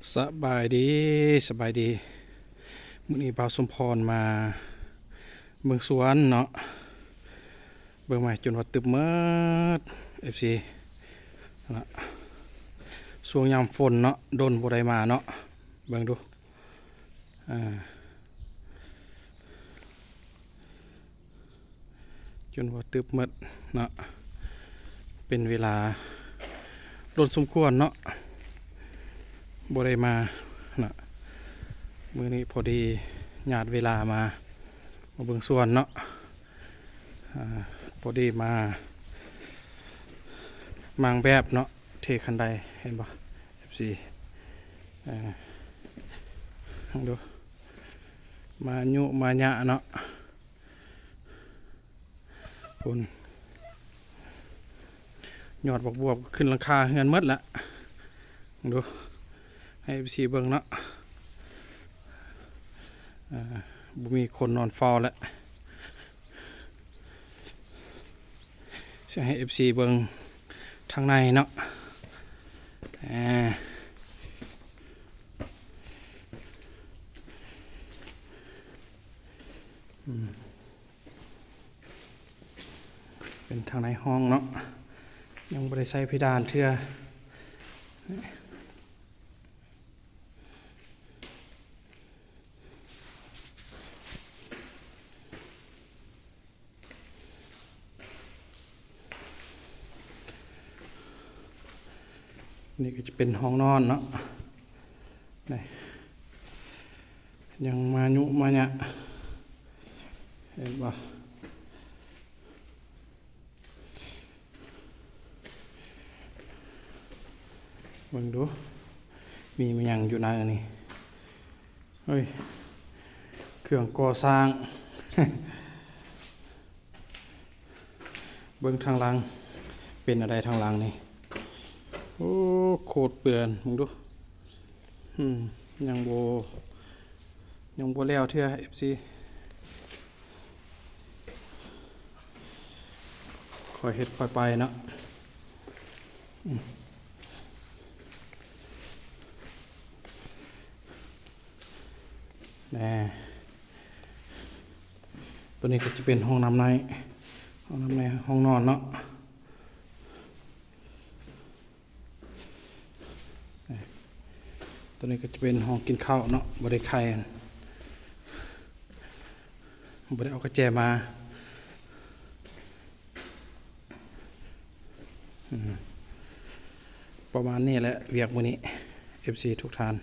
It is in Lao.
ສະບາຍດີ, ສະບາຍດີ. ມື້ນີ້ບ່າວສົມພອນມາເບິ່ງສວນເນາະ. ເບິ່ງມາຈົນວ່າຕຶບໝົດ ເອັຟຊີ ນະ. ຊ່ວງຍາມຝົນເນາະ ດົນບໍ່ໄດ້ມາເນາະ. ເບິ່ງດູ ອ່າ ຈົນວ່າຕຶບໝົດເນາະ. ເປັນເວລາດົນສົມຄວນເນາະ ບໍ່ໄດ້ມາເນາະ. ມື້ນີ້ພໍດີຍາດເວລາມາ ມາເບິ່ງສວນເນາະ. ອ່າ ພໍດີມາມ້າງແບບເນາະ ເທຄັນໄດ ເຫັນບໍ່ ເອັຟຊີ? ເອີ ເບິ່ງດູ ມາຍຸມາຍະເນາະ. ພຸ້ນ ຍອດບັກບວບຂຶ້ນຫຼັງຄາເຮືອນໝົດລະ. ເບິ່ງດູ ໃຫ້ເອັຟຊີເບິ່ງເນາະ. ເອີ ບໍ່ມີຄົນນອນເຝົ້າລະ. ຊິໃຫ້ເອັຟຊີເບິ່ງທາງໃນເນາະ. ເອີ ອືມ ເປັນທາງໃນຫ້ອງເນາະ ຍັງບໍ່ໄດ້ໃສ່ເພດານເທື່ອ. ນີ້ກໍຈະເປັນຫ້ອງນອນເນາະ ນີ້ ຍັງມາຍຸມາຍະ ເຫັນບໍ່? ເບິ່ງດູ ມີຫຍັງຢູ່ໃນອັນນີ້? ເຮີ້ຍ ເຄື່ອງກໍ່ສ້າງ. ເບິ່ງທາງຫຼັງ ເປັນແນວໃດທາງຫຼັງນີ້? ໂອ້ ໂຄດເປື້ອນ ເບິ່ງດູ. ອືມ ຍັງບໍ່ ຍັງບໍ່ແລ້ວເທື່ອ ເອັຟຊີ. ຄ່ອຍເຮັດຄ່ອຍໄປເນາະ. ອືມ ແນ່ ຕົວນີ້ກໍຈະເປັນຫ້ອງນ້ຳໃນ ຫ້ອງນ້ຳໃນ ຫ້ອງນອນເນາະ. ຕົວນີ້ກໍຈະເປັນຫ້ອງກິນເຂົ້າເນາະ ບໍ່ໄດ້ໄຂ ບໍ່ໄດ້ເອົາກະແຈມາ. ອືມ ປະມານນີ້ແຫຼະ ວຽກມື້ນີ້ ເອັຟຊີ ທຸກທ່ານ.